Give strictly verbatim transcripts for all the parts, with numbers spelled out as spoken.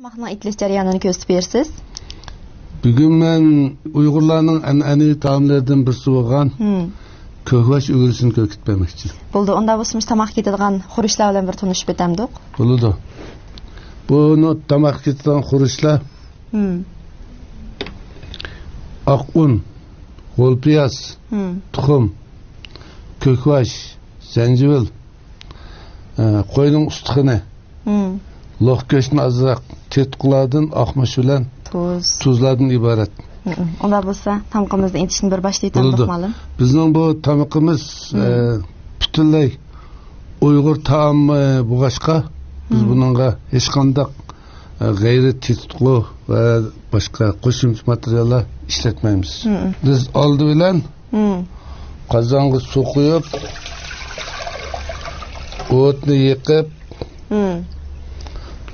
تاماقنىڭ ئېتىلىش جەريانىنى كۆرسىتىپ بېرىسىز. بۈگۈن مەن ئۇيغۇرلارنىڭ ئەنئەنىۋى تائاملىرىدىن بىرسى بولغان، ھىم، كۆكباش ئۆگرىسىنى كۆرسىتىپ بەرمەكچى. بولدى، ئۇندا بولسا مۇشۇ تاماققا كېتىدىغان خۇرۇچلار بىلەن بىر تونۇشۇپ ئۆتەمدۇق. بولىدۇ. بۇنى تاماققا كېتىدىغان خۇرۇچلار، ھىم، ئاق ئۇن، غول پىياز، ھىم، تۇخۇم، كۆكباش، زەنجىۋىل، ئە، قوينىڭ ئۇستىخىنى، ھىم، لوق گۆشتىن ئازراق، تېتىتقۇلاردىن، ئاقمۇچ بىلەن تۇز، تۇزلاردىن ئىبارەت. ھىم. ئۇنداق بولسا، تامىقىمىزنى ئېتىشنى بىر باشلاپ ئۆتەمدۇق، بولىدۇ، مۇئەللىم؟ بىزنىڭ بۇ تامىقىمىز، ھىم، ئە، پۈتۈنلەي ئۇيغۇر تائامى بولغاچقا، بىز، ھىم، بۇنىڭغا ھېچقانداق غەيرىي تېتىتقۇ ۋە باشقا قوشۇمچە ماتېرىياللار ئىشلەتمەيمىز. مم. بىز ئالدى بىلەن، مم، قازانغا سۇ قۇيۇپ، ئوتنى يېقىپ، مم،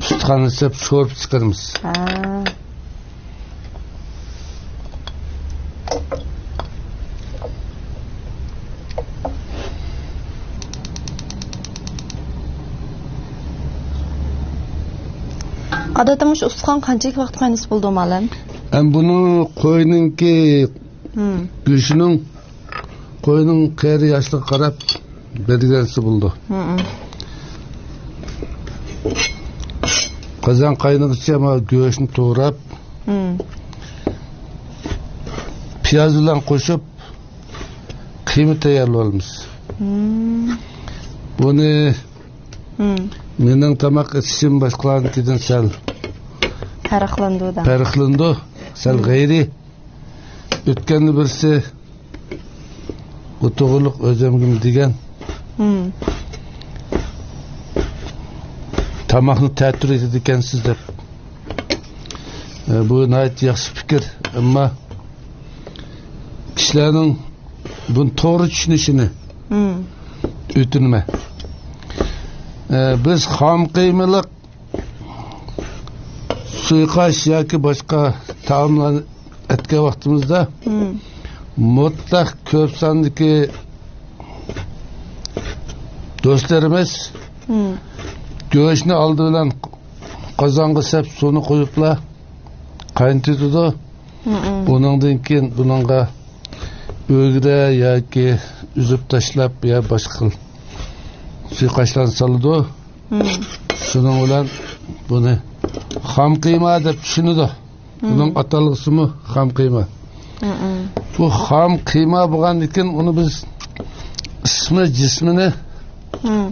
ئۇستىخاننى سېلىپ شورپا چىقىرىمىز. ھە. ئادەتتە مۇشۇ ئۇستىخان قانچىلىك ۋاقىت قاينىسا بولىدۇ، مۇئەللىم؟ ئەم، بۇنى قوينىڭكى، ھىم، گۆشىنىڭ، قوينىڭ قېرى ياشلىقىغا قاراپ بەلگىلەنسە بولىدۇ. ھىم. قازان قاينىغىچە ما گۆشنى توغراپ، ھىم، پىياز بىلەن قوشۇپ، قىيما تەييارلىۋالىمىز. ھىم. بۇنى، ھىم، مېنىڭ تاماق ئېتىشىم باشقىلارنىڭكىدىن سەل پەرقلىنىدۇ دا. پەرقلىنىدۇ. سەل، ھىم، غەيرىي. ئۆتكەندە بىرسى، بۇ توغرىلىق ئۆزۈمگىمۇ دېگەن. ھىم. تاماقنى تەتۈر ئېتىدىكەنسىز دەپ. ئە، بۇ ناھايىتى ياخشى پىكىر. ئەمما كىشىلەرنىڭ بۇنى توغرا چۈشىنىشىنى، ھىم، ئۆتۈنىمەن. ئە، بىز خام قىيمىلىق سۇيۇقئاش ياكى باشقا تائاملارنى ئەتكەن ۋاقتىمىزدا، ھىم، مۇتلەق كۆپ ساندىكى دوستلىرىمىز، ھىم، گۆشنى ئالدى بىلەن قازانغا سەپ سۇنى قۇيۇپلا قاينىتىدۇ. ھىم. ئۇنىڭدىن كېيىن بۇنىڭغا ئۆگرە ياكى ئۈزۈپ تاشلاپ يا باشقا خىل سۇيۇقئاشلارنى سالىدۇ. ھىم. شۇنىڭ بىلەن بۇنى خام قىيما دەپ چۈشىنىدۇ. ھىم. بۇنىڭ ئاتالغۇسىمۇ خام قىيما. ھىم. بۇ خام قىيما بولغاندىن كېيىن ئۇنى بىز ئىسمى، جىسمىنى، ھىم،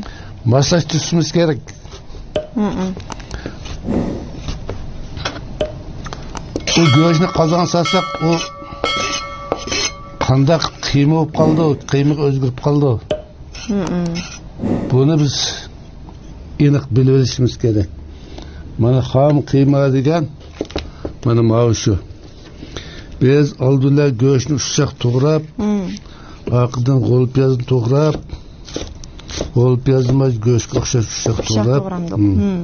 ماسلاشتۇرۇشىمىز كېرەك. ھىم. ئۇ گۆشنى قازانغا سالساق، ئۇ قانداق قىيما بولۇپ قالىدۇ، قىيمىغا ئۆزگىرىپ قالىدۇ. ھىم. بۇنى بىز ئېنىق بىلىۋېلىشىمىز كېرەك. مانا خام قىيما دېگەن، مانا ماۋۇ شۇ. بىز ئالدى بىلەن گۆشنى ئۇششاق توغراپ، ھىم، ئارقىدىن غول پىيازنى توغراپ، غول پىيازنى مانا گۆشكە ئوخشاش ئۇششاق، ئۇششاق توغراپ، توغرامدۇق. ھىم. ھىم.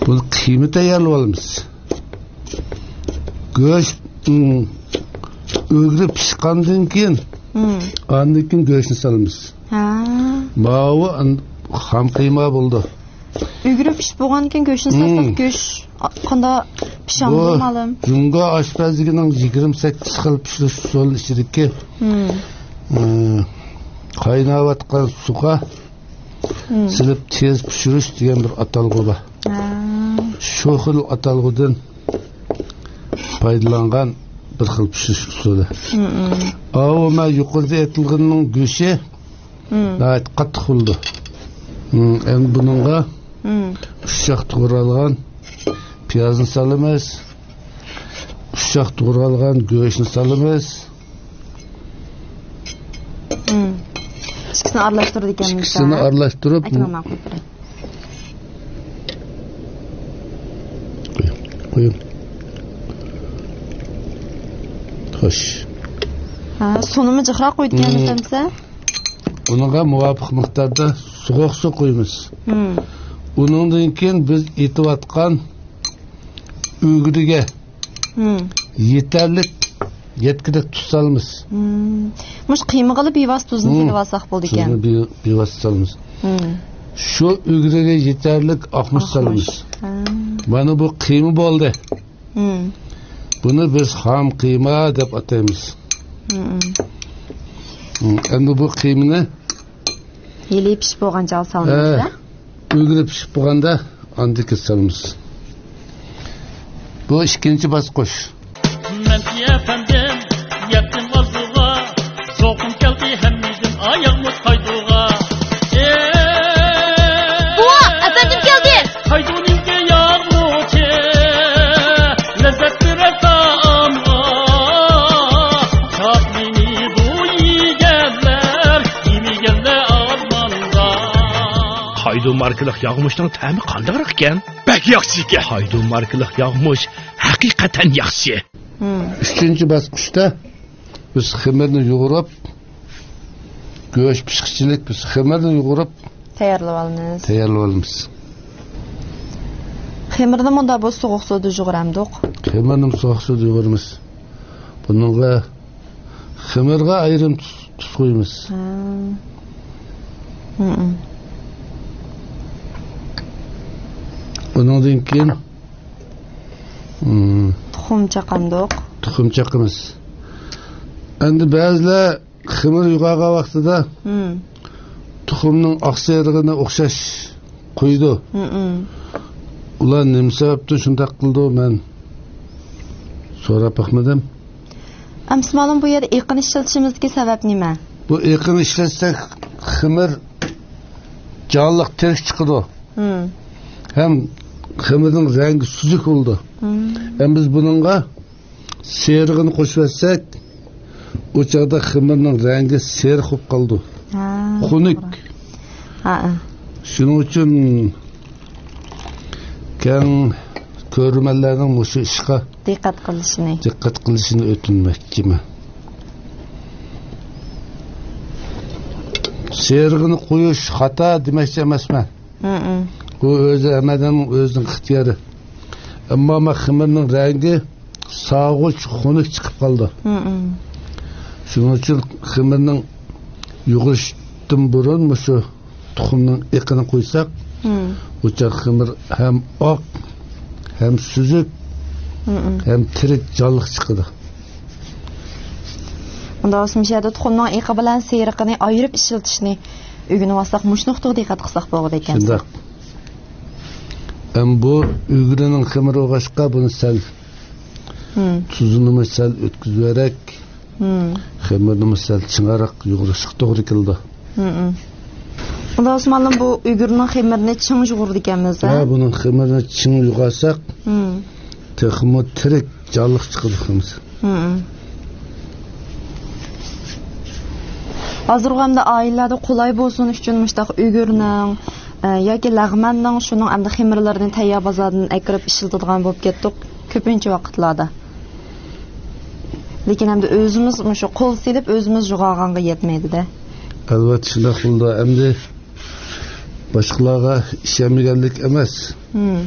بۇنى قىيما تەييارلىۋالىمىز. گۆش، ھىم، ئۆگرە پىشقاندىن كېيىن، ھىم، ئاندىن كېيىن گۆشنى سالىمىز. ھە. ماۋۇ ئان-، خام قىيما بولدى. ئۆگرە پىشىپ بولغاندىن كېيىن گۆشنى سالساق، ھىم، گۆش ئا-، قانداق پىشامدۇ، بۇ مۇئەللىم؟ جۇڭگو ئاشپەزلىكىنىڭ يىگىرمە سەككىز خىل پىشۇرۇش ئۇسۇلى ئىچىدىكى، ھىم، ئى، قايناۋاتقان سۇغا، ھىم، سېلىپ تېز پىشۇرۇش دېگەن بىر ئاتالغۇ بار. ھە. شۇ خىل ئاتالغۇدىن پايدىلانغان بىر خىل پىشۇرۇش ئۇسۇلى. ھىم، ھىم. ئاۋۇ مەن يۇقىرىدا ئېيتىلغىنىنىڭ گۆشى، ھىم، ناھايىتى قاتتىق بولىدۇ. ھىم، ئەمدى بۇنىڭغا، ھىم، ئۇششاق توغرالغان پىيازنى سالىمىز. ئۇششاق توغرالغان گۆشنى سالىمىز. ھىم. ئىككىسىنى ئارىلاشتۇرىدىكەنمىز. ئىككىسىنى ئارىلاشتۇرۇپ، ئاكىنىڭ ماڭا قويۇپ بېرەي. قويۇڭ، قويۇڭ. خوش. ھە، سۇنىمۇ جىقراق قويىدىكەنمىز، ھىم، ئەمىسە؟ ئۇنىڭغا مۇۋاپىق مىقداردا سوغۇق سۇ قۇيىمىز. ھىم. ئۇنىڭدىن كېيىن بىز ئېتىۋاتقان ئۈگرىگە، ھىم، يېتەرلىك، يەتكۈدەك تۇز سالىمىز. ھىم. مۇشۇ قىيمىغىلا بىۋاسىتە تۇزنى، ھىم، سېلىۋالساق بولىدىكەن. تۇزنى بىۋاسىتە سالىمىز. ھىم. شۇ ئۈگرىگە يېتەرلىك ئاقمۇچ سالىمىز. ھە. مانا بۇ قىيما بولدى. ھىم. بۇنى بىز خام قىيما دەپ ئاتايمىز. ھىم. ھىم، ئەمدى بۇ قىيمىنى ھېلى پىشىپ بولغان چاغدا سالىمىز، ھە؟ ئۈگرە پىشىپ بولغاندا ئاندىن كېيىن سالىمىز. بۇ ئىككىنچى باسقۇچ. مەنتى ئەپەندىم، يەتتىم ئارزۇغا، زوقۇم كەلدى ھەممىدىن ئاياغمۇ قايدۇغا. بوۋا، ئەپەندىم كەلدى! قايدۇنىڭكى ياغمۇچى، لەززەت بېرەر تائامغا. تاتلىنى بۇ يېگەنلەر، يېمىگەنلەر ئارماندا. قايدۇ ماركىلىق ياغمۇچنىڭ تەمى قانداقراق ئىكەن؟ بەك ياخشى ئىكەن. قايدۇ ماركىلىق ياغمۇچ ھەقىقەتەن ياخشى. ھىم. ئۈچىنچى باسقۇچتا بىز خېمىرنى يۇغۇرۇپ، گۆش پىشقىچىلىك بىز خېمىرنى يۇغۇرۇپ تەييارلىۋالىمىز. تەييارلىۋالىمىز. خېمىرنى مۇنداق بۇ سوغۇق سۇدا يۇغۇرامدۇق؟ خېمىرنى سوغۇق سۇدا يۇغۇرىمىز. بۇنىڭغا، خېمىرغا ئايرىم تۇز، تۇز قۇيىمىز. ھا. ھىم. بۇنىڭدىن كېيىن، ھىم، تۇخۇم چاقامدۇق؟ تۇخۇم چاقىمىز. ئەمدى بەزىلەر خېمىر يۇغارغان ۋاقتىدا، ھىم، تۇخۇمنىڭ ئاق سېرىقىنى ئوخشاش قويىدۇ. ھىم. ئۇلار نېمە سەۋەبتىن شۇنداق قىلىدۇ، مەن سوراپ باقمىدىم. ئەمسە مالۇم بۇ يەردە ئېقىن ئىشلىتىشىمىزدىكى سەۋەب نېمە؟ بۇ ئېقىن ئىشلەتسەك خېمىر جانلىق تىرىك چىقىدۇ. ھىم. ھەم خېمىرنىڭ رەڭگى سۈزۈك بولىدۇ. ھىم. ھەم بىز بۇنىڭغا سېرىغىنى قوشۇۋەتسەك، ئۇ چاغدا خېمىرنىڭ رەڭگى سېرىق بولۇپ قالىدۇ. ھا، خۇنۈك. توغرا. ھا، ھا. شۇنىڭ ئۈچۈن كەڭ كۆرۈرمەنلەرنىڭ مۇشۇ ئىشقا دىققەت قىلىشىنى. دىققەت قىلىشىنى ئۆتۈنمەكچىمەن. سېرىغىنى قويۇش خاتا دېمەكچى ئەمەسمەن. ھىم، ھىم. بۇ ئۆزى ھەممە ئادەمنىڭ ئۆزىنىڭ ئىختىيارى. ئەمما ما خېمىرنىڭ رەڭگى سارغۇچ خۇنۈك چىقىپ قالىدۇ. ھىم، ھىم. شۇنىڭ ئۈچۈن خېمىرنىڭ يۇغۇرۇشتىن بۇرۇن مۇشۇ تۇخۇمنىڭ ئېقىنى قۇيساق، ھىم، ئۇ چاغ خېمىر ھەم ئاق، ھەم سۈزۈك، ھىم، ھىم، ھەم تىرىك جانلىق چىقىدۇ. ئۇنداق بولسا مۇشۇ يەردە تۇخۇمنىڭ ئېقى بىلەن سېرىقىنى ئايرىپ ئىشلىتىشنى ئۆگىنىۋالساق، مۇشۇ نۇقتىغا دىققەت قىلساق بولغۇدەك ئەمىسە. شۇنداق. ئەم بۇ ئۈگرىنىڭ خېمىرى بولغاچقا، بۇنى سەل، ھىم، تۇزىنىمۇ سەل ئۆتكۈزۈۋېرەك. ھىم. خېمىرنىمۇ سەل چىڭراق يۇغۇرۇشقا توغرا كېلىدۇ. ھىم، ھىم. ئۇنداق بولسا مالىم بۇ ئۈگرىنىڭ خېمىرىنى چىڭ يۇغۇرىدىكەنمىز، ھە؟ ھە، بۇنىڭ خېمىرىنى چىڭ يۇغارساق، ھىم، تېخىمۇ تىرىك جانلىق چىقىدۇ خېمىر. ھىم، ھىم. ھازىرغۇ ئەمدى ئائىلىلەردە قولاي بولسۇن ئۈچۈن مۇشۇنداق ئۈگرىنىڭ، ئە، ياكى لەغمەننىڭ شۇنىڭ ئەمدى خېمىرلىرىنى تەييار بازاردىن ئەكىرىپ ئىشلىتىدىغان بولۇپ كەتتۇق كۆپىنچە ۋاقىتلاردا. لېكىن ئەمدى ئۆزىمىز مۇشۇ قول سېلىپ ئۆزىمىز يۇغارغانغا يەتمەيدۇ-دە. ئەلۋەتتە شۇنداق بولىدۇ. ئەمدى باشقىلارغا ئىشەنمىگەنلىك ئەمەس. ھىم.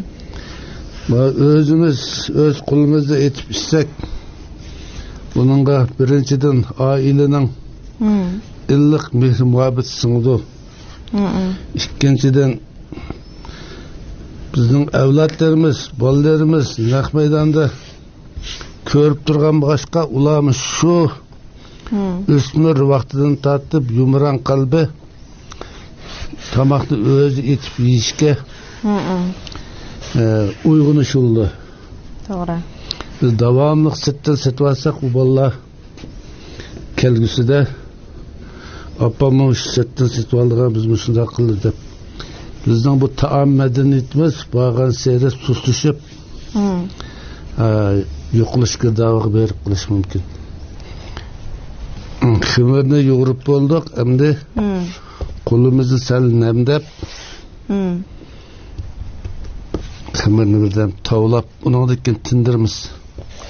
ما ئۆزىمىز ئۆز قولىمىزدا ئېتىپ ئىچسەك، بۇنىڭغا بىرىنچىدىن ئائىلىنىڭ، ھىم، ئىللىق مېھرى مۇھەببىتى سىڭىدۇ. ھىم، ھىم. ئىككىنچىدىن، بىزنىڭ ئەۋلادلىرىمىز، بالىلىرىمىز نەق مەيداندا كۆرۈپ تۇرغان بولغاچقا، ئۇلارمۇ شۇ، ھىم، ئۆسمۈر ۋاقتىدىن تارتىپ يۇمران قەلبى تاماقنى ئۆزى ئېتىپ يېيىشكە، ھىم، ھىم، ئە، ئويغىنىش بولىدۇ. توغرا. بىز داۋاملىق سىرتتىن سېتىۋالساق، ئۇ بالىلار كەلگۈسىدە، «ئاپام مۇشۇ سىرتتىن سېتىۋالىدىغان، بىز مۇشۇنداق قىلدى» دەپ، بىزنىڭ بۇ تائام مەدەنىيىتىمىز بارغانسېرى سۇسلىشىپ، ھىم، ئە، يوقىلىش گىردابىغا بېرىپ قېلىشى مۇمكىن. خېمىرنى يۇغۇرۇپ بولدۇق، ئەمدى، ھىم، قولىمىزنى سەل نەمدەپ، ھىم، خېمىرنى بىردەم تاۋلاپ، ئۇنىڭدىن كېيىن تىندۇرىمىز.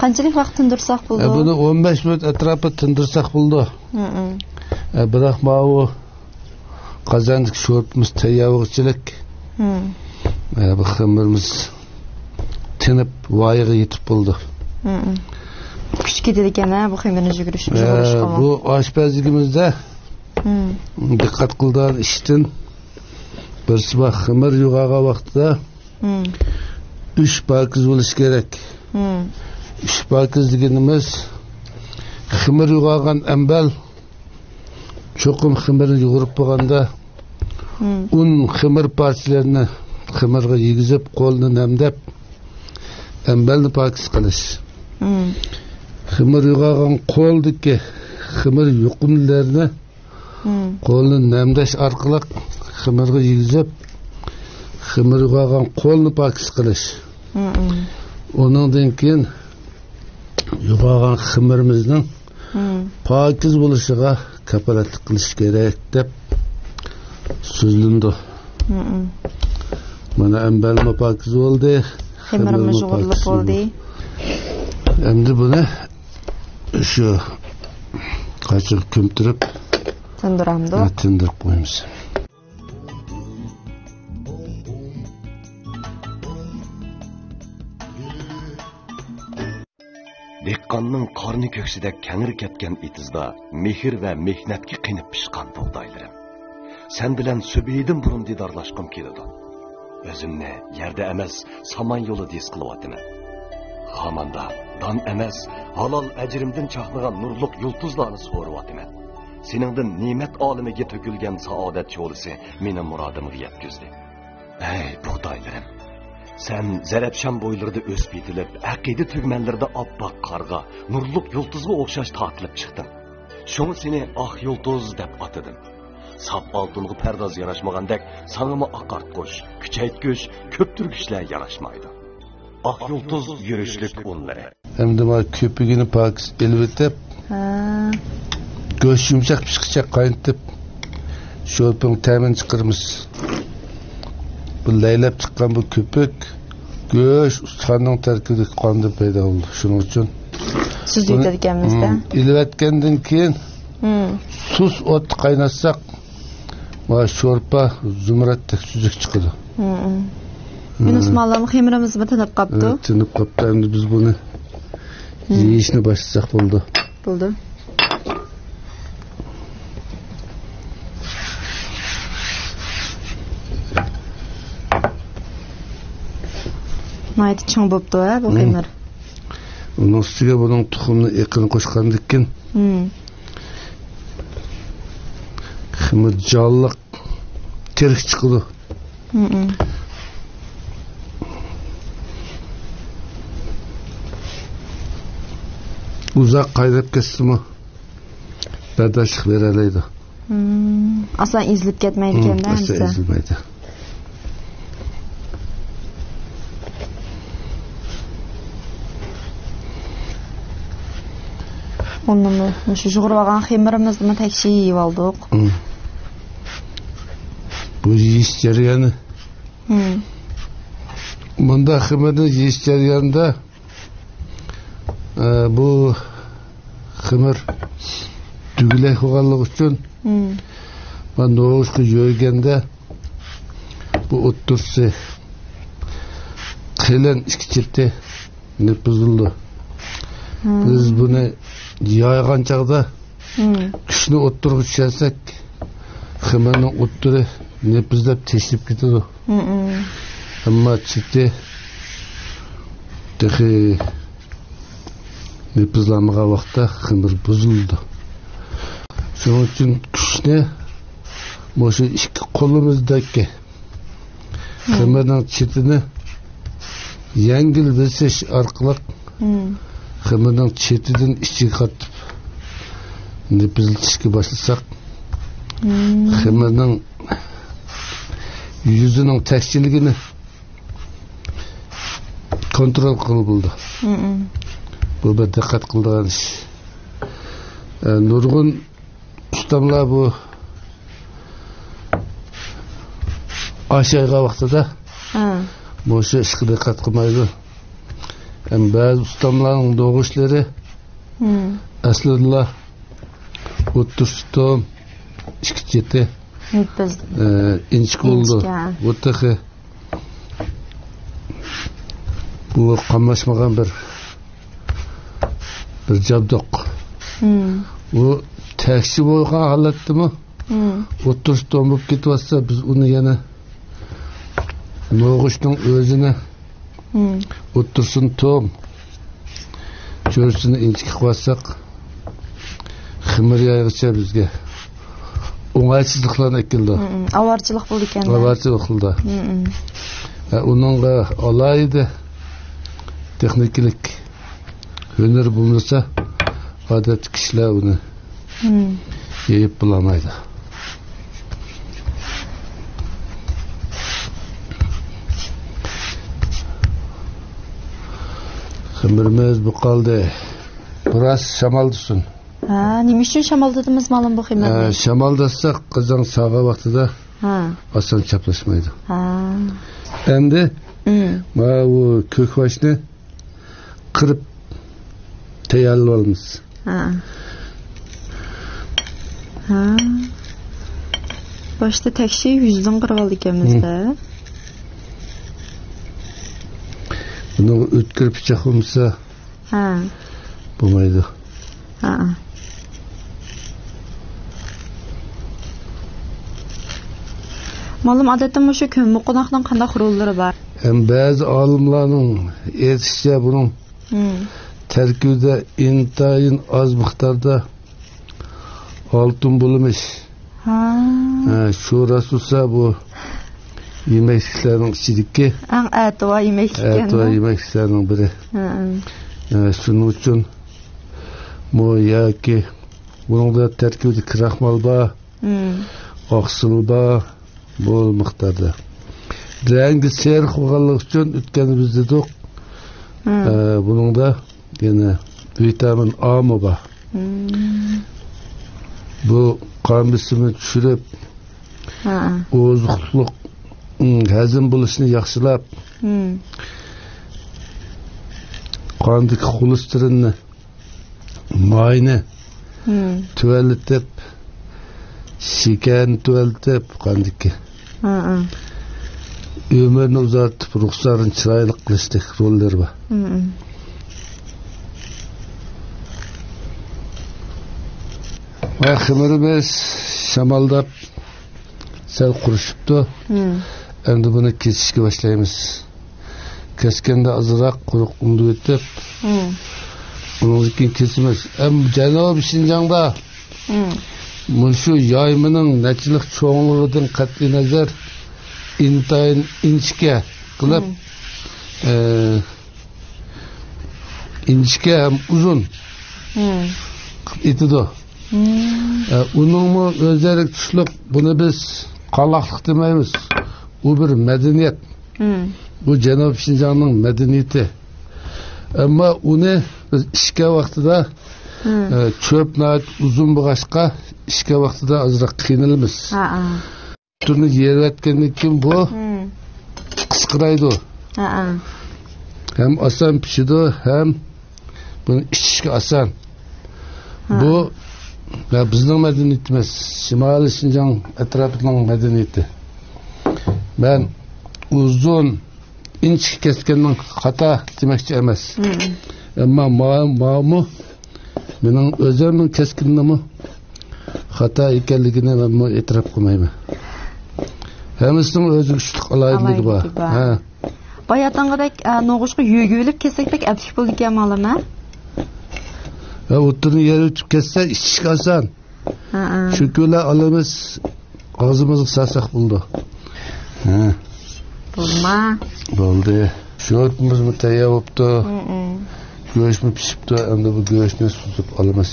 قانچىلىك ۋاقىت تىندۇرساق بولىدۇ؟ ئە، بۇنى ئون بەش مىنۇت ئەتراپىدا تىندۇرساق بولىدۇ. ھىم، ھىم. ئە، بىراق ماۋۇ قازاندىكى شورپىمىز تەييار بولغۇچىلىك، ھىم، ئە، بۇ خېمىرىمىز تىنىپ، ۋايىغا يېتىپ بولىدۇ. ھىم، ھىم. كۈچ كېتىدىكەن، ھە، بۇ خېمىرنى يۈگۈرۈش، ئە، يۇغۇرۇشقىمۇ. بۇ ئاشپەزلىكىمىزدە، ھىم، دىققەت قىلىدىغان ئىشتىن، بىرسى بار، خېمىر يوغانغان ۋاقتىدا مم. ئۈچ پاكىز بولۇشى كېرەك. مم. ئۈچ پاكىز دېگىنىمىز، خېمىر يوغانغان ئەمبەل چوقۇم خېمىرنى يۇغۇرۇپ بولغاندا، مم. ئۇن، خېمىر پارچىلىرىنى خېمىرغا يېگۈزۈپ، قولنى نەمدەپ، ئەمبەلنى پاكىز قىلىش. مم. خېمىر يوغانغان قولدىكى خېمىر يۇقۇملىرىنى مم. قولنى نەمدەش ئارقىلىق خېمىرغا يېگۈزۈپ، خېمىر يوغانغان قولنى پاكىز قىلىش. مم. ئۇنىڭدىن كېيىن يوغانغان خېمىرىمىزنىڭ مم. پاكىز بولۇشىغا كاپالەتلىك قىلىش كېرەك دەپ سۆزلىنىدۇ. مم. مانا، ئەمبەلمۇ پاكىز بولدى، خېمىرىمۇ خېمىرمۇ يۇغۇرۇلۇپ پاكىز بولدى. بولدى. ئەمدى بۇنى شۇ قاچىغا كۆمتۈرۈپ، تىندۇرامدۇ؟ ھە، تىندۇرۇپ قويىمىز. دېھقاننىڭ قارنى كۆكسىدەك كەڭرى كەتكەن ئېتىزدا مېھىر ۋە مېھنەتكە قېنىپ پىشقان بۇغدايلىرىم. سەن بىلەن سۈبھىدىن بۇرۇن دىدارلاشقۇم كېلىدۇ. ئۆزۈمنى يەردە ئەمەس، سامان يولىدا ھېس قىلىۋاتىمەن. خاماندا دان ئەمەس، ھالال ئەجرىمدىن چاقنىغان نۇرلۇق يۇلتۇزلارنى سورۇۋاتىمەن. سېنىڭدىن نېمەت ئالىمىگە تۆكۈلگەن سائادەت شولىسى مېنى مۇرادىمغا يەتكۈزدى. ئەي بۇغدايلىرىم! سەن زەرەپشان بويلىرىدا ئۆسۈپ يېتىلىپ، ئەقىدە تۈگمەنلىرىدە ئاپئاق قارغا، نۇرلۇق يۇلتۇزغا ئوخشاش تارتىلىپ چىقتىڭ. شۇڭا سېنى ئاق يۇلتۇز دەپ ئاتىدىم. ساپ ئالتۇنغا پەرداز ياراشمىغاندەك، ساڭىمۇ ئاقارتقۇچ، كۈچەيتكۈچ، كۆپتۈرگۈچلەر ياراشمايدۇ. ئاق يۇلتۇز يۈرۈشلۈك ئۇنلىرى. ئەمدى مانا كۆپۈكىنى پاكىز ئېلىۋېتىپ، ھە. گۆش يۇمشاق پىشقىچە قاينىتىپ، شورپىنىڭ تەمىنى چىقىرىمىز. بۇ لەيلەپ چىققان بۇ كۆپۈك گۆش، ئۇستىخاننىڭ تەركىبىدىكى قاندىن پەيدا بولىدۇ. شۇنىڭ ئۈچۈن سۈزۈۋېتىدىكەنمىز-دە. بۇنى، مم، ئېلىۋەتكەندىن كېيىن، مم، سۇس ئوتتا قايناتساق، مانا شورپا زۇمرەتتەك سۈزۈك چىقىدۇ. مم. مم. يۇنۇس مۇئەللىم، خېمىرىمىزمۇ تىنىپ قاپتۇ. ھە، تىنىپ قاپتۇ. ئەمدى بىز بۇنى، مم، يېيىشنى باشلىساق بولىدۇ. بولىدۇ. ناھايىتى چىڭ بوپتۇ، ھە، بۇ، مم، خېمىر. ئۇنىڭ ئۈستىگە بۇنىڭ تۇخۇمنى، ئېقىنى قوشقاندىن كېيىن، مم، خېمىر جانلىق، تىرىك چىقىدۇ. مم. ئۇزاق قايناپ كەتسىمۇ بەرداشلىق بېرەلەيدۇ. مم. ئاسان ئېزىلىپ كەتمەيدىكەن-دە، مم، ئاسان ئەمىسە ئېزىلمەيدۇ. ئۇنىمۇ مۇشۇ يۇغۇرۇۋالغان خېمىرىمىزنىمۇ تەكشى يېيىۋالدۇق. مم. بۇ يېيىش جەريانى. مم. بۇنداق خېمىرنى يېيىش جەريانىدا، ئە، بۇ خېمىر دۈگىلەك بولغانلىقى ئۈچۈن، مم، مانا نوغۇچقا يۆگەندە بۇ ئوتتۇرىسى قېلىن ئىككى چېتى نېپىزلىنىدۇ. مم. بىز بۇنى يايغان چاغدا، مم، كۈچنى ئوتتۇرىغا چۈشۈرسەك، خېمىرنىڭ ئوتتۇرى نېپىزلاپ تېشىلىپ كېتىدۇ. مم. ئەمما چېتى تېخى نېپىزلانمىغان ۋاقىتتا خېمىر بۇزۇلىدۇ. شۇنىڭ ئۈچۈن كۈچنى مۇشۇ ئىككى قولىمىزدىكى، مم، خېمىرنىڭ چېتىنى يەڭگىل بېسىش ئارقىلىق، مم، خېمىرنىڭ چېتىدىن ئىچىگە قاتتىپ نېپىزلىتىشكە باشلىساق، مم، خېمىرنىڭ يۈزىنىڭ تەكشىلىكىنى كونترول قىلغىلى بولىدۇ. مم. بۇ بىر دىققەت قىلىدىغان ئىش. ئە، نۇرغۇن ئۇستاملار بۇ ئاش يايغان ۋاقتىدا، ھە، مۇشۇ ئىشقا دىققەت قىلمايدۇ. ھەم بەزى ئۇستاملارنىڭ دوغۇشلىرى، مم، ئەسلىدىلا ئوتتۇرىسى توم، ئىككى چېتى، نېپىز، ئە، ئىنچىكە بولىدۇ. ئىنچىكە. بۇ تېخى بۇ قاملاشمىغان بىر، بىر جابدۇق. مم. بۇ تەكشى بولغان ھالەتتىمۇ، مم، ئوتتۇرىسى توم بولۇپ كېتىۋاتسا، بىز ئۇنى يەنە نوغۇچنىڭ ئۆزىنى، مم، ئوتتۇرىسىنى توم، چۆرىسىنى ئىنچىكە قىلىۋاتساق، خېمىر يايغىچە بىزگە ئوڭايسىزلىقلارنى ئەكېلىدۇ. مم، مم. ئاۋارىچىلىق بولىدىكەن. ئاۋارىچىلىق قىلىدۇ. مم، مم. ھە، ئۇنىڭغا ئالاھىدە تېخنىكىلىق ھۈنەر بولمىسا، ئادەتتىكى كىشىلەر ئۇنى، مم، يېيىپ بولالمايدۇ. خېمىرىمىز بۇ قالدى. بىراز شامالدىسۇن. ھە، نېمە ئۈچۈن شامالدىتىمىز مالۇم بۇ خېمىرنى؟ ھە، شامالداتساق قازان ساغا ۋاقتىدا، ھە، ئاسان چاپلاشمايدۇ. ھە. ئەمدى، مم، ماۋۇ كۆكباشنى قىرىپ تەييارلىۋالىمىز. ھە. ھە. باشتا تەكشى يۈزىدىن قىرىۋالىدىكەنمىز-دە. بۇنىڭغا ئۆتكۈر پىچاق بولمىسا، ھە، بولمايدۇ. ھە. مالۇم ئادەتتە مۇشۇ كۆممىقوناقنىڭ قانداق روللىرى بار؟ ھەم بەزى ئالىملارنىڭ ئېيتىشىچە، بۇنىڭ، مم، تەركىبىدە ئىنتايىن ئاز مىقداردا ئالتۇن بولمىش. ھا. ھە، شۇ راست بولسا، بۇ يېمەكلىكلەرنىڭ ئىچىدىكى ئەڭ ئەتىۋار يېمەكلىك ئەتىۋار ئىكەن-دە. يېمەكلىكلەرنىڭ بىرى. ھە، ھە. ھە، شۇنىڭ ئۈچۈن بۇ ياكى بۇنىڭدا تەركىبىدە كراخمال بار، مم، ئاقسىل بار، مول مىقداردا. رەڭگى سېرىق بولغانلىقى ئۈچۈن ئۆتكەندە بىز دېدۇق، مم، ئە، بۇنىڭدا يەنە ۋىتامىن ئامۇ بار. مم. بۇ قان بېسىمىنى چۈشۈرۈپ، ھە، ئوزۇقلۇق، مم، ھەزىم بولۇشىنى ياخشىلاپ، مم، قاندىكى خولېستېرىننى، ماينى، مم، تۆۋەنلىتىپ، شېكەرنى تۆۋەنلىتىپ، قاندىكى، ھە، ھە، ئۆمۈرنى ئۇزارتىپ، رۇخسارنى چىرايلىق قىلىشتەك روللىرى بار. مم، مم. ۋە خېمىرىمىز شامالداپ سەل قۇرۇشۇپتۇ. مم. ئەمدى بۇنى كېسىشكە باشلايمىز. كەسكەندە ئازراق قۇرۇق ئۇندىۋېتىپ، مم، ئۇنىڭدىن كېيىن كېسىمىز. ئەم، جەنۇبىي شىنجاڭدا، مم، مۇشۇ يايمىنىڭ نەچچىلىك چوڭلۇقىدىن قەتئىينەزەر، ئىنتايىن ئىنچىكە قىلىپ، مم، ئە، ئىنچىكە ھەم ئۇزۇن، مم، قىلىپ ئېتىدۇ. مم. ئە، ئۇنىڭمۇ ئۆزى ئېرىك چۈشلۈك، بۇنى بىز قالاقلىق دېمەيمىز. ئۇ بىر مەدەنىيەت. مم. بۇ جەنۇبىي شىنجاڭنىڭ مەدەنىيىتى. ئەمما ئۇنى بىز ئىچكەن ۋاقتىدا، مم، ئە، چۆپ ناھايىتى ئۇزۇن بولغاچقا، ئىچكەن ۋاقتىدا ئازراق قىينىلىمىز. ھە، ھە. تۈرنى يېرىۋەتكەندىن كېيىن بۇ، مم، قىسقىرايدۇ. ھە، ھە. ھەم ئاسان پىشىدۇ، ھەم بۇنى ئىچىشكە ئاسان. ھە. بۇ، يا، بىزنىڭ مەدەنىيىتىمىز، شىمالىي شىنجاڭ ئەتراپىنىڭ مەدەنىيىتى. مەن ئۇزۇن، ئىنچىكە كەسكەننىڭ خاتا دېمەكچى ئەمەس. مم. ئەمما ما-، ماۋۇمۇ مېنىڭ ئۆزۈمنىڭ كەسكىنىمۇ خاتا ئىكەنلىكىنى مەنمۇ ئېتىراپ قىلمايمەن. ھەممىسىنىڭ ئۆزىگە چۈشلۈك ئالاھىدىلىكى بار. ئالاھىدىلىكى بار. ھە. بايا ئاتانغۇدەك، ئە، نوغۇچقا يۆگىۋېلىپ كەسسەك بەك ئەپلىك بولىدىكەن مالىم، ھە؟ ھە، ئوتتۇرىنى يېرىۋېتىپ كەسسە ئىچىشكە ئاسان. ھە، ھە. چۈنكى ئۇلار ئالىمىز ئاغزىمىزغا سالساق بولىدۇ. ھە. بولما. بولدى. شورپىمىزمۇ تەييار بوپتۇ. ھە، ھە. گۆشمۇ پىشىپتۇ. ئەمدى بۇ گۆشنى سۈزۈپ ئالىمىز.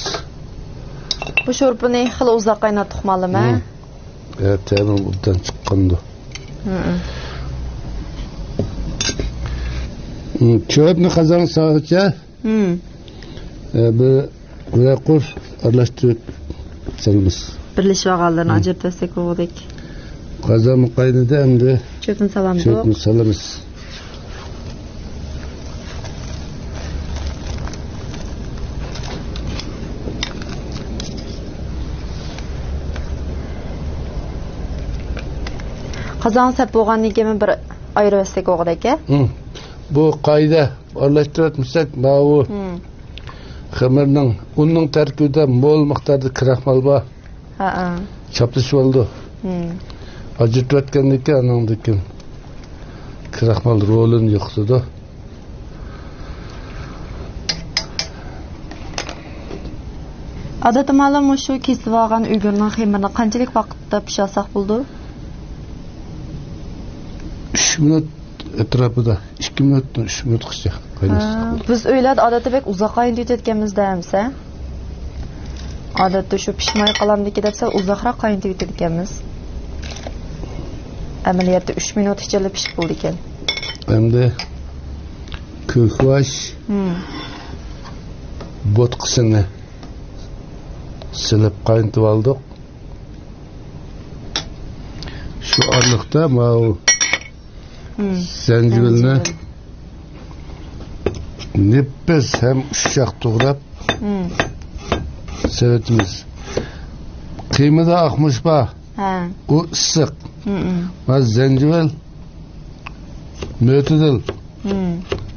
بۇ شورپىنى خېلى ئۇزاق قايناتتۇق مالىم، ھە؟ ھە. ھە، تەمى ئوبدان چىققانىدى. ھە، ھە. ھە، چۆپنى قازانغا سالغىچە مم. ئە، بىر، بىرەر قۇر ئارىلاشتۇرۇپ سالىمىز. بىرلىشىۋالغانلىرىنى مم. ئاجرىتىۋەتسەك بولغۇدەك. قازانمۇ قاينىدى ئەمدى. چۆپنى سالامدۇق؟ چۆپنى سالىمىز. قازان سەپ بولغاندىن كېيىن بىر ئايرىۋەتسەك بولغۇدەك، ھە؟ مم. بۇ قائىدە. ئارىلاشتۇرۇۋەتمىسەك، ماۋۇ مم. خېمىرنىڭ، ئۇننىڭ تەركىبىدە مول مىقداردا كراخمال بار. ھەئە. چاپلىشىۋالىدۇ. مم. ئاجرىتىۋەتكەندىن كېيىن، ئانىڭدىن كېيىن كراخمال رولىنى يوقىتىدۇ. ئادەتتە مانا مۇشۇ كېسىۋالغان ئۈگۈرنىڭ خېمىرىنى قانچىلىك ۋاقىتتا پىشۇرساق بولىدۇ؟ ئۈچ مىنۇت ئەتراپىدا، ئىككى مىنۇتتىن ئۈچ مىنۇتقىچە قايناتساق ھە، بولىدۇ. بىز ئۆيلەردە ئادەتتە بەك ئۇزاق قاينىتىۋېتىدىكەنمىز دە ئەمىسە. ئادەتتە شۇ پىشماي قالامدىكى دەپ سەل ئۇزاقراق قاينىتىۋېتىدىكەنمىز. ئەمەلىيەتتە ئۈچ مىنۇت ئىچىدىلا پىشىپ بولىدىكەن. ئەمدى كۆكباش ھىم. بوتقىسىنى سېلىپ قاينىتىۋالدۇق. شۇ ئارىلىقتا ماۋۇ ھىم. زەنجىۋىلنى زەنجىۋىل. نېپىز ھەم ئۇششاق توغراپ ھىم. سېلىۋېتىمىز. قىيمىدا ئاقمۇچ بار. ھە. ئۇ ئىسسىق. ھىم، ھىم. مانا زەنجىۋىل، مۆتىدىل. ھىم.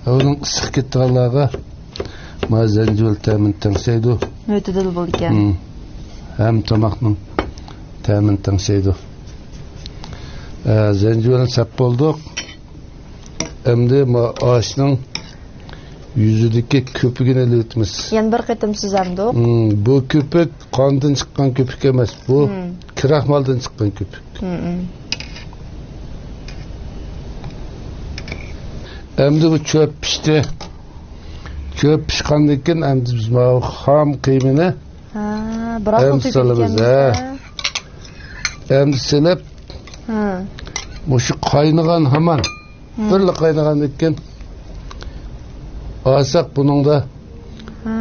ئۇنىڭ ئىسسىق كېتىدىغانلارغا مانا زەنجىۋىل تەمىنى تەڭشەيدۇ. مۆتىدىل بولىدىكەن. ھىم. ھەم تاماقنىڭ تەمىنى تەڭشەيدۇ. ئە، زەنجىۋىلنى سەپ بولدۇق. ئەمدى ما-، ئاشنىڭ يۈزىدىكى كۆپۈكىنى ئېلىۋېتىمىز. يەنە بىر قېتىم سۈزەمدۇق. ھىم، بۇ كۆپۈك قاندىن چىققان كۆپۈك ئەمەس، بۇ ھىم. كراخمالدىن چىققان كۆپۈك. ھىم، ھىم. ئەمدى بۇ چۆپ پىشتى. چۆپ پىشقاندىن كېيىن ئەمدى بىز ماۋۇ خام قىيمىنى ھە، بىراقلا ئەمدى سالىمىز، تۆكۈلگەن ھە. ئەمدى سېلىپ، ھە. مۇشۇ قاينىغان ھامان، ھە. بىرلا قاينىغاندىن كېيىن ئالساق بۇنىڭدا ھە.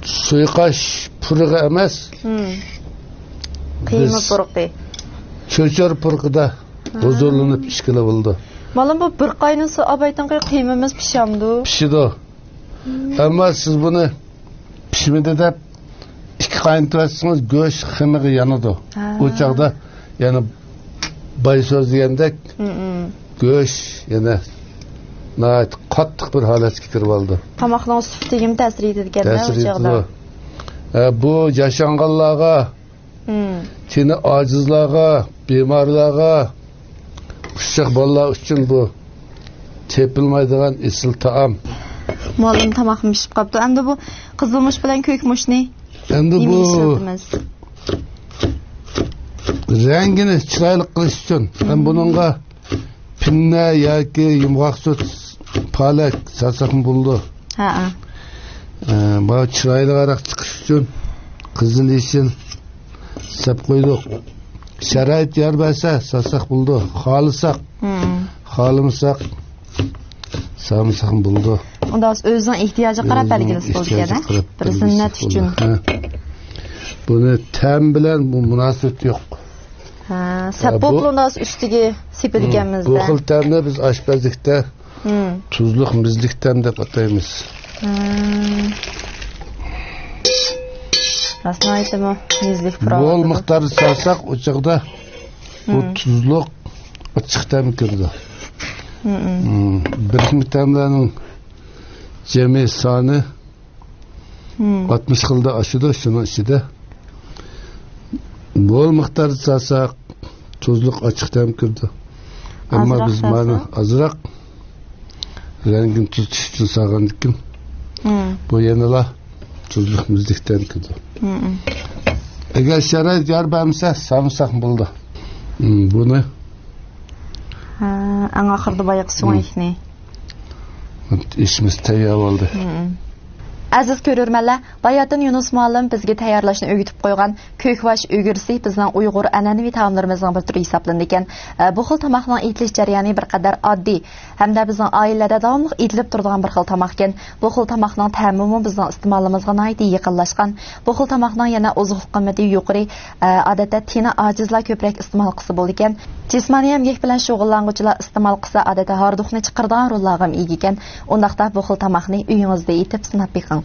سۇيقاش پۇرىقى ئەمەس. ھىم. قىيما بىز پۇرىقى. چۆچۈرە پۇرىقىدا ھە. ھۇزۇرلىنىپ ئىچكىلى بولىدۇ. مانا بۇ بىر قاينىسا ئابايتىنقى قىيمىمىز پىشامدۇ؟ پىشىدۇ. ھىم. ئەمما سىز بۇنى پىشمىدى دەپ ئىككى قاينىتىۋەتسىڭىز، گۆش خېمىرى يانىدۇ. ھە. ئۇ چاغدا يەنە باي سۆزلىگەندەك، ھىم، ھىم. گۆش يەنە ناھايىتى قاتتىق بىر ھالەتكە كىرىۋالىدۇ. تاماقنىڭ سۈپىتىگىمۇ تەسىر يېتىدىكەن-دە تەسىر ئۇ چاغدا. يېتىدۇ. ھە، بۇ ياشانغانلارغا، ھىم. تېنى ئاجىزلارغا، بىمارلارغا، ئۇششاق بالىلار ئۈچۈن بۇ تېپىلمايدىغان ئېسىل تائام. مۇئەللىم، تاماقمۇ پىشىپ قاپتۇ. ئەمدى بۇ قىزىلمۇچ بىلەن كۆكمۇچنى ئەمدى نېمىگە بۇ ئىشلىتىمىز؟ رەڭگىنى چىرايلىق قىلىش ئۈچۈن ھەم بۇنىڭغا پىننە ياكى يۇمغاق سۈت، پالەك سالساقمۇ بولىدۇ. ھەئە. ئە، بۇ چىرايلىقراق چىقىش ئۈچۈن قىزىل، يېشىل سەپ قويدۇق. شارائىت يار بەرسە سالساق بولىدۇ. خالىساق، ھىم. خالىمىساق سالمىساقمۇ بولىدۇ. ئۇندا ئۆزىنىڭ ئېھتىياجىغا قاراپ ئۆزىنىڭ بەلگىلىسە بولىدىكەن، ئېھتىياجىغا قاراپ بىر بەلگىلىسە زىننەت بولىدۇ. ئۈچۈن. ھە. بۇنى تەم بىلەن بۇ مۇناسىۋىتى يوق. ھە، سەپ ھە، بۇ بولۇپلا ئۇندا ئۈستىگە سېپىدىكەنمىز بۇ دە. خىل تەمنى بىز ئاشپەزلىكتە ھىم. تۇزلۇق مىزلىك تەم دەپ ئاتايمىز. ھىم. راستىنى ئېيتسام، مىزلىك پۇراۋاتىدۇ. مول مىقداردا سالساق، ئۇ چاغدا بۇ ھىم. تۇزلۇق ئاچچىق تەم كىرىدۇ. ھىم، ھىم. ھىم. بىرىكمە تەملەرنىڭ جەمئىي سانى ھىم. ئاتمىش خىلدا ئاشىدۇ، شۇنىڭ ئىچىدە مول مىقداردا سالساق، تۇزلۇق ئاچچىق تەم كىرىدۇ. ئەمما ئازراق بىز مانا سالساق؟ ئازراق رەڭگىنى تۈزىتىش ئۈچۈن سالغاندىكىن، ھىم. بۇ يەنىلا تۇزلۇق مىزلىك تەم كىرىدۇ. ھىم، ھىم. ئەگەر شارائىت يار بەرمىسە، سالمىساقمۇ بولىدۇ. ھىم، بۇنى ھە، ئەڭ ئاخىرىدا بايىقى ھىم. سۆڭەكنى. ئىشىمىز تەييار بولدى. ھىم. ئەزىز كۆرۈرمەنلەر، باياتىن يۇنۇس مۇئەللىم بىزگە تەييارلاشنى ئۆگىتىپ قويغان كۆكباش ئۈگرىسى بىزنىڭ ئۇيغۇر ئەنئەنىۋى تائاملىرىمىزنىڭ بىر تۈرى ھېسابلىنىدىكەن. ئە، بۇ خىل تاماقنىڭ ئېتىلىش جەريانى بىر قەدەر ئاددىي ھەمدە بىزنىڭ ئائىلىلەردە داۋاملىق ئېتىلىپ تۇرىدىغان بىر خىل تاماقكەن. بۇ خىل تاماقنىڭ تەمىمۇ بىزنىڭ ئىستېمالىمىزغا ناھايىتى يېقىنلاشقان. بۇ خىل تاماقنىڭ يەنە ئوزۇقلۇق قىممىتى يۇقىرى، ئە، ئادەتتە تېنى ئاجىزلار كۆپرەك ئىستېمال قىلسا بولىدىكەن. جىسمانىي ئەمگەك بىلەن شۇغۇللانغۇچىلار ئىستېمال قىلسا، ئادەتتە ھاردۇقنى چىقىرىدىغان روللارغىمۇ ئىگە ئىكەن. ئۇنداقتا بۇ خىل تاماقنى ئۆيىڭىزدە ئېتىپ سىناپ بېقىڭ.